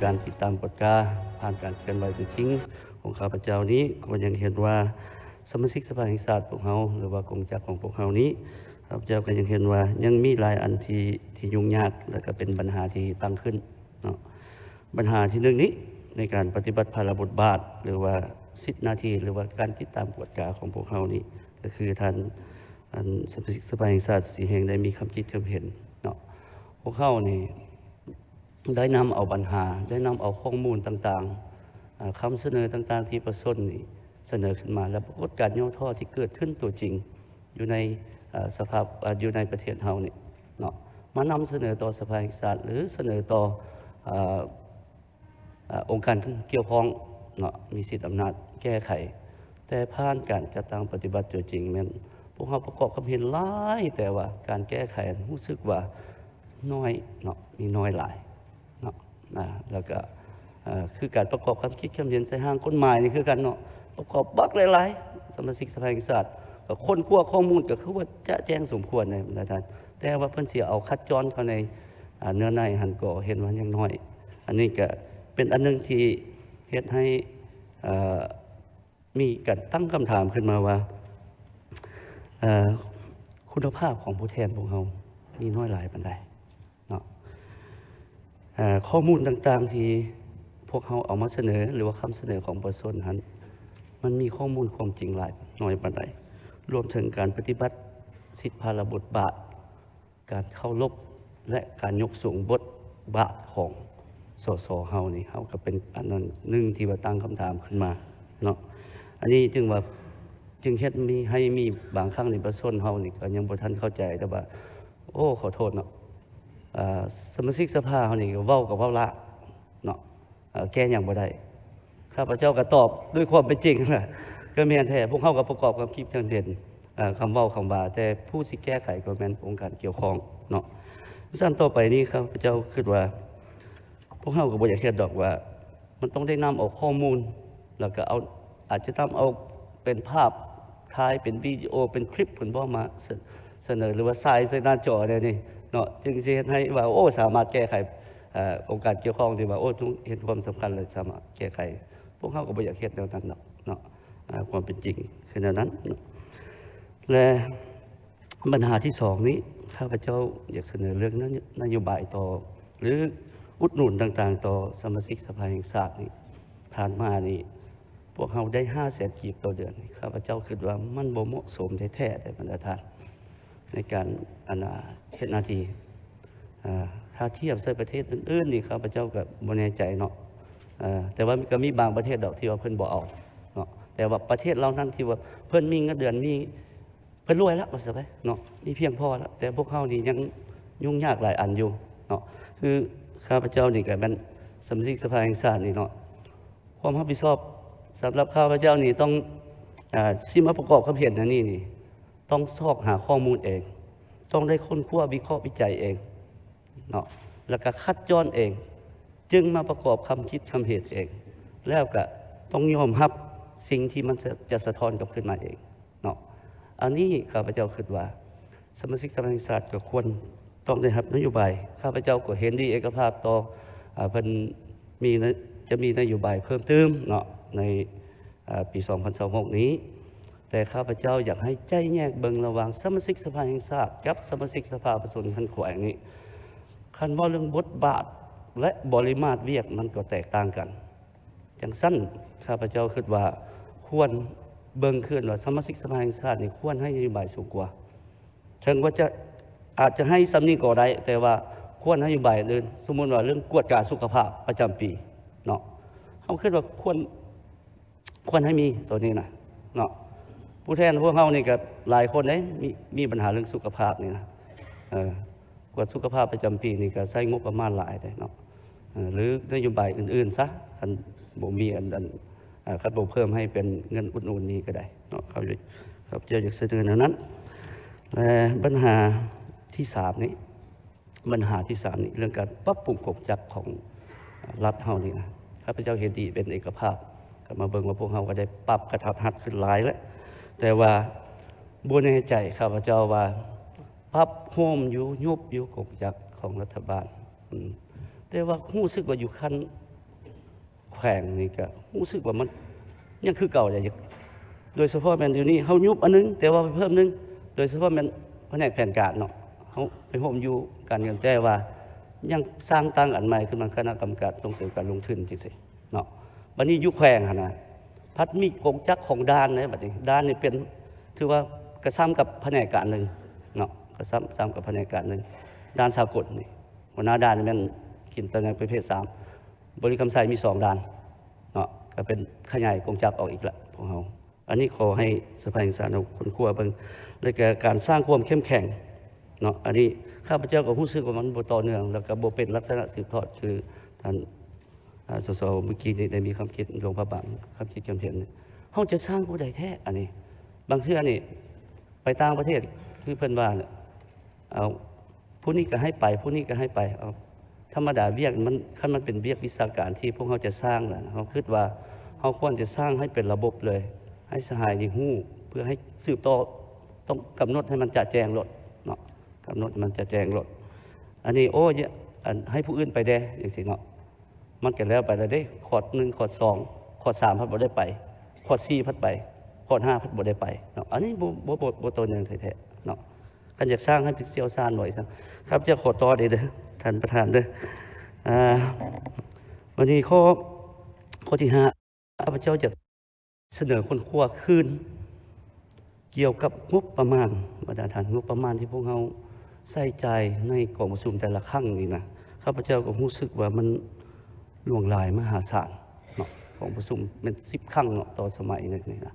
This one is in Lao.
ການຕິດຕາມກວດກາ ຜ່ານການເຄື່ອນໄຫວຕົວຈິງຂອງຂ້າພະເຈົ້ານີ້ ກໍຍັງເຫັນວ່າສະມາຊິກສະພາແຫ່ງຊາດພວກເຮົາ ຫຼືວ່າກົງຈັກຂອງພວກເຮົານີ້ ຂ້າພະເຈົ້າກໍຍັງເຫັນວ່າຍັງມີຫຼາຍອັນທີ່ ທີ່ຫຍຸ້ງຍາກ ແລະກໍເປັນບັນຫາທີ່ຕັ້ງຂຶ້ນເນາະ. ບັນຫາທີໜຶ່ງນີ້ ໃນການປະຕິບັດພາລະບົດບາດ ຫຼືວ່າສິດໜ້າທີ່ ຫຼືວ່າການຕິດຕາມກວດກາຂອງພວກເຮົານີ້ ກໍຄືທ່ານ ອັນ ສະມາຊິກສະພາແຫ່ງຊາດສີ່ແຫ່ງໄດ້ມີຄຳຄິດຄຳເຫັນເນາະ. ພວກເຮົານີ້ ໄດ້ນຳເອົາບັນຫາ ໄດ້ນຳເອົາຂໍ້ມູນຕ່າງໆ ເອີ ຄຳສະເໜີຕ່າງໆ ທີ່ປະຊາຊົນນີ້ສະເໜີຂຶ້ນມາ ແລະ ປາກົດການຫຍໍ້ທໍ້ທີ່ເກີດຂຶ້ນຕົວຈິງຢູ່ໃນ ເອີ ສະພາບ ເອີ ຢູ່ໃນປະເທດເຮົານີ້ເນາະ ມານຳສະເໜີຕໍ່ສະພາແຫ່ງຊາດ ຫຼື ສະເໜີຕໍ່ ເອີ ເອີ ອົງການກ່ຽວຂ້ອງເນາະ ມີສິດອຳນາດແກ້ໄຂ. ແຕ່ຜ່ານການຈັດຕັ້ງປະຕິບັດຕົວຈິງແມ່ນ ພວກເຮົາປະກອບຄຳເຫັນຫຼາຍ ແຕ່ວ່າການແກ້ໄຂຫັ້ນຮູ້ສຶກວ່າ ນ້ອຍເນາະ ມີນ້ອຍຫຼາຍເນາະ ອາ ແລ້ວກະ ເອີ ຄືການປະກອບຄຳຄິດຄຳເຫັນໃສ່ຮ່າງກົດໝາຍນີ້ຄືກັນເນາະ ປະກອບບັກຫຼາຍໆ ສະມາຊິກສະພາແຫ່ງຊາດກໍຄົ້ນຄວ້າຂໍ້ມູນ ກໍຄືວ່າຈະແຈ້ງສົມຄວນໃນບັນດາທ່ານ ແຕ່ວ່າເພິ່ນຊິເອົາຄັດຈ້ອນເຂົ້າໃນ ອາ ເນື້ອໃນຫັ້ນກໍເຫັນວ່າຍັງນ້ອຍ. ອັນນີ້ກະເປັນອັນໜຶ່ງທີ່ເຮັດໃຫ້ ເອີ ມີການຕັ້ງຄຳຖາມຂຶ້ນມາວ່າ ເອີ ຄຸນນະພາບຂອງຜູ້ແທນພວກເຮົາມີນ້ອຍຫຼາຍປານໃດເນາະ. ເອີ ຂໍ້ມູນຕ່າງໆທີ່ພວກເຮົາເອົາມາສະເໜີ ຫຼືວ່າຄຳສະເໜີຂອງປະຊາຊົນຫັ້ນ ມັນມີຂໍ້ມູນຄວາມຈິງຫຼາຍນ້ອຍປານໃດ? ລວມເຖິງການປະຕິບັດສິດພາລະບົດບາດ ການເຄົາລົບ ແລະ ການຍົກສູງບົດບາດຂອງ ສສ ເຮົານີ້ ເຮົາກໍເປັນອັນນັ້ນໜຶ່ງທີ່ວ່າຕັ້ງຄຳຖາມຂຶ້ນມາເນາະ. ອັນນີ້ຈຶ່ງວ່າ ຈຶ່ງເຮັດມີ ໃຫ້ມີບາງຄັ້ງນີ້ປະຊາຊົນເຮົານີ້ກໍຍັງບໍ່ທັນເຂົ້າໃຈ ແຕ່ວ່າ ໂອ້ ຂໍໂທດເນາະ ເອີ ສະມາຊິກສະພາເຮົານີ້ກໍເວົ້າກໍເວົ້າລ້າເນາະ ເອີ ແກ້ຫຍັງບໍ່ໄດ້. ຂ້າພະເຈົ້າກໍຕອບດ້ວຍຄວາມເປັນຈິງນັ້ນແຫຼະ ກໍແມ່ນແທ້ ພວກເຮົາກໍປະກອບຄຳຄິດຄຳເຫັນ ເອີ ຄຳເວົ້າຄຳວ່າ ແຕ່ຜູ້ຊິແກ້ໄຂກໍແມ່ນອົງການກ່ຽວຂ້ອງເນາະ. ຊັ້ນຕໍ່ໄປນີ້ ຂ້າພະເຈົ້າຄິດວ່າ ພວກເຮົາກໍບໍ່ຢາກເຮັດດອກວ່າ ມັນຕ້ອງໄດ້ນຳເອົາຂໍ້ມູນ ແລ້ວກໍເອົາ ອາດຈະນຳເອົາເປັນພາບຖ່າຍ ເປັນວິດີໂອ ເປັນຄລິບເພິ່ນບອກມາສະ ສະເໜີ ຫຼືວ່າສາຍໃສ່ໜ້າຈໍແນວນີ້ເນາະ ຈຶ່ງຊິເຮັດໃຫ້ວ່າ ໂອ້ ສາມາດແກ້ໄຂ ເອີ ອົງການກ່ຽວຂ້ອງທີ່ວ່າ ໂອ້ ເຫັນຄວາມສຳຄັນ ແລະ ສາມາດແກ້ໄຂ. ພວກເຮົາກໍບໍ່ຢາກເຮັດແນວນັ້ນດອກເນາະ ເອີ ຄວາມເປັນຈິງຄືແນວນັ້ນເນາະ ແລະ ບັນຫາທີສອງນີ້ ຂ້າພະເຈົ້າຢາກສະເໜີເລື່ອງນະໂຍ ນະໂຍບາຍຕໍ່ ຫຼື ອຸດໜູນຕ່າງໆ ຕໍ່ສະມາຊິກສະພາແຫ່ງຊາດນີ້. ຜ່ານມານີ້ ພວກເຮົາໄດ້ຫ້າແສນກີບຕໍ່ເດືອນນີ້ ຂ້າພະເຈົ້າຄິດວ່າມັນບໍ່ເໝາະສົມແທ້ໆ ເດ້ບັນດາທ່ານ ໃນການ ອັນ ເຮັດໜ້າທີ່. ເອີ ຖ້າທຽບໃສ່ປະເທດອື່ນໆນີ້ ຂ້າພະເຈົ້າກໍບໍ່ແນ່ໃຈເນາະ ເອີ ແຕ່ວ່າກໍມີບາງປະເທດດອກທີ່ວ່າເພິ່ນບໍ່ເອົາເນາະ ແຕ່ວ່າປະເທດເຫຼົ່ານັ້ນທີ່ວ່າເພິ່ນມີເງິນເດືອນ ມີ ເພິ່ນລວຍແລ້ວວ່າຊະໄປເນາະ ມີພຽງພໍແລ້ວ ແຕ່ພວກເຮົານີ້ຍັງຫຍຸ້ງຍາກຫຼາຍອັນຢູ່ເນາະ. ຄືຂ້າພະເຈົ້ານີ້ກໍແມ່ນສະມາຊິກສະພາແຫ່ງຊາດນີ້ເນາະ ຄວາມຮັບຜິດຊອບສຳລັບຂ້າພະເຈົ້ານີ້ຕ້ອງ ອາ ຊິມາປະກອບຄຳເຫັນອັນນີ້ນີ້ ຕ້ອງຊອກຫາຂໍ້ມູນເອງ ຕ້ອງໄດ້ຄົ້ນຄວ້າວິເຄາະວິໄຈເອງເນາະ ແລ້ວກໍຄັດຈ້ອນເອງ ຈຶ່ງມາປະກອບຄຳຄິດຄຳເຫັນເອງ ແລ້ວກໍຕ້ອງຍອມຮັບສິ່ງທີ່ມັນຈະ ຈະສະທ້ອນກັບຄືນມາເອງເນາະ. ອັນນີ້ຂ້າພະເຈົ້າຄິດວ່າ ສະມາຊິກສະພາແຫ່ງຊາດກໍຄວນຕ້ອງໄດ້ຮັບນະໂຍບາຍ. ຂ້າພະເຈົ້າກໍເຫັນດີເອກະພາບຕໍ່ ອາ ເພິ່ນມີນະ ຈະມີນະໂຍບາຍເພີ່ມຕື່ມເນາະ ໃນ ອາ ປີສອງພັນຊາວຫົກນີ້ ແຕ່ຂ້າພະເຈົ້າຢາກໃຫ້ໄຈ້ແຍກເບິ່ງລະຫວ່າງສະມາຊິກສະພາແຫ່ງຊາດກັບສະມາຊິກສະພາປະຊາຊົນຂັ້ນແຂວງນີ້. ຄັນເວົ້າເລື່ອງບົດບາດ ແລະ ບໍລິມາດວຽກມັນກໍແຕກຕ່າງກັນ. ຈັ່ງຊັ້ນ ຂ້າພະເຈົ້າຄິດວ່າຄວນເບິ່ງຄືນວ່າສະມາຊິກສະພາແຫ່ງຊາດນີ້ຄວນໃຫ້ນະໂຍບາຍສູງກວ່າ. ເຖິງວ່າຈະ ອາດຈະໃຫ້ສ່ຳນີ້ກໍໄດ້ ແຕ່ວ່າຄວນໃຫ້ນະໂຍບາຍອື່ນ ສົມມຸດວ່າເລື່ອງກວດກາສຸຂະພາບປະຈຳປີເນາະ ເຮົາຄິດວ່າຄວນ ຄວນໃຫ້ມີໂຕນີ້ນະເນາະ. ຜູ້ແທນພວກເຮົານີ້ກໍຫຼາຍຄົນເດ້ ມີ ມີບັນຫາເລື່ອງສຸຂະພາບນີ້ນະ ເອີ ກວດສຸຂະພາບປະຈຳປີນີ້ກໍໃຊ້ງົບປະມານຫຼາຍເດ້ເນາະ ເອີ ຫຼືນະໂຍບາຍອື່ນໆຊະ ຄັນບໍ່ມີອັນ ອັນ ເອີ ຄັນບໍ່ເພີ່ມໃຫ້ເປັນເງິນອຸດໜູນນີ້ກໍໄດ້ເນາະ. ຂ້າພະເຈົ້າຢາກສະເໜີແນວນັ້ນ. ແລະ ບັນຫາທີສາມນີ້ ບັນຫາທີສາມນີ້ ເລື່ອງການປັບປຸງກົງຈັກຂອງ ອາ ລັດເຮົານີ້ນະ ຂ້າພະເຈົ້າເຫັນດີເປັນເອກະພາບ ກໍມາເບິ່ງວ່າພວກເຮົາກໍໄດ້ປັບກະທັດຮັດຂຶ້ນຫຼາຍແລ້ວ ແຕ່ວ່າບໍ່ແນ່ໃຈ ຂ້າພະເຈົ້າວ່າປັບໂຮມຢູ່ ຍຸບຢູ່ກົງຈັກຂອງລັດຖະບານ ອືມ ແຕ່ວ່າຮູ້ສຶກວ່າຢູ່ຂັ້ນ ແຂວງນີ້ກໍຮູ້ສຶກວ່າມັນຍັງຄືເກົ່າເດ ໂດຍສະເພາະແມ່ນດຽວນີ້ເຮົາຍຸບອັນໜຶ່ງ ແຕ່ວ່າໄປເພີ່ມໜຶ່ງ ໂດຍສະເພາະແມ່ນພະແນກແຜນການເນາະ ເຮົາໄປຮ່ວມຢູ່ການເງິນ ແຕ່ວ່າຍັງສ້າງຕັ້ງອັນໃໝ່ຂຶ້ນມາ ຄະນະກຳມະການສົ່ງເສີມການລົງທຶນຈັ່ງຊີ້ເນາະ. ບັດນີ້ຢູ່ແຂວງຫັ້ນນະ ພັດມີກົງຈັກຂອງດ່ານເດ້ ບັດນີ້ດ່ານນີ້ເປັນ ຖືວ່າກະຊ້ຳກັບພະແນກການໜຶ່ງເນາະ ກະຊ້ຳ ຊ້ຳກັບພະແນກການໜຶ່ງ ດ່ານສາກົນນີ້ ຫົວໜ້າດ່ານນີ້ແມ່ນກິນຕຳແໜ່ງປະເພດສາມ ບໍລິຄຳໄຊມີສອງດ່ານເນາະ ກໍເປັນຂະຫຍາຍກົງຈັກອອກອີກລະພວກເຮົາ. ອັນນີ້ຂໍໃຫ້ສະພາແຫ່ງຊາດເຮົາຄົ້ນຄວ້າເບິ່ງ ແລະກະການສ້າງຄວາມເຂັ້ມແຂງເນາະ ອັນນີ້ຂ້າພະເຈົ້າກໍຮູ້ສຶກວ່າມັນບໍ່ຕໍ່ເນື່ອງ ແລ້ວກໍບໍ່ເປັນລັກສະນະສືບທອດ ຄືທ່ານ ອາ ສສ ເມື່ອກີ້ນີ້ໄດ້ມີຄຳຄິດ ຫຼວງພະບາງ ຄຳຄິດຄຳເຫັນ ເຮົາຈະສ້າງຜູ້ໃດແທ້ ອັນນີ້ ບາງເທື່ອນີ້ໄປຕ່າງປະເທດ ຄືເພິ່ນວ່າ ເອົາ ຜູ້ນີ້ກໍໃຫ້ໄປ ຜູ້ນີ້ກໍໃຫ້ໄປ ເອົາ ທຳມະດາວຽກມັນ ຄັນມັນເປັນວຽກວິຊາການທີ່ພວກເຮົາຈະສ້າງນະ ເຮົາຄິດວ່າເຮົາຄວນຈະສ້າງໃຫ້ເປັນລະບົບເລີຍ ໃຫ້ສະຫາຍໄດ້ຮູ້ ເພື່ອໃຫ້ສືບຕໍ່ ຕ້ອງກຳນົດໃຫ້ມັນຈະແຈ້ງໂລດເນາະ ກຳນົດໃຫ້ມັນຈະແຈ້ງໂລດ ອັນນີ້ ໂອ້ ອັນ ໃຫ້ຜູ້ອື່ນໄປແດ່ ຈັ່ງຊີ້ເນາະ. ມັນກໍແລ້ວໄປແລ້ວເດ້ ຄອດໜຶ່ງ ຄອດສອງ ຄອດສາມພັດບໍ່ໄດ້ໄປ ຄອດສີ່ພັດໄປ ຄອດຫ້າພັດບໍ່ໄດ້ໄປເນາະ ອັນນີ້ບໍ່ ບໍ່ ບໍ່ ບໍ່ຕໍ່ເນື່ອງແທ້ໆເນາະ. ຄັນຢາກສ້າງໃຫ້ເປັນຊ່ຽວຊານບໍ່ອີກຊັ້ນ ຂ້າພະເຈົ້າຂໍຕໍ່ເດີ ທ່ານປະທານເດີ ອາ ບັດນີ້ຂໍ້ ຂໍ້ທີຫ້າ ຂ້າພະເຈົ້າຢາກ ສະເໜີຄົ້ນຄວ້າຄືນກ່ຽວກັບງົບປະມານ ບັນດາທ່ານ ງົບປະມານທີ່ພວກເຮົາໃຊ້ຈ່າຍໃນກອງປະຊຸມແຕ່ລະຄັ້ງນີ້ນະ ຂ້າພະເຈົ້າກໍຮູ້ສຶກວ່າມັນຫຼວງຫຼາຍມະຫາສານເນາະ ກອງປະຊຸມແມ່ນສິບຄັ້ງເນາະ ຕໍ່ສະໄໝນີ້ນະ.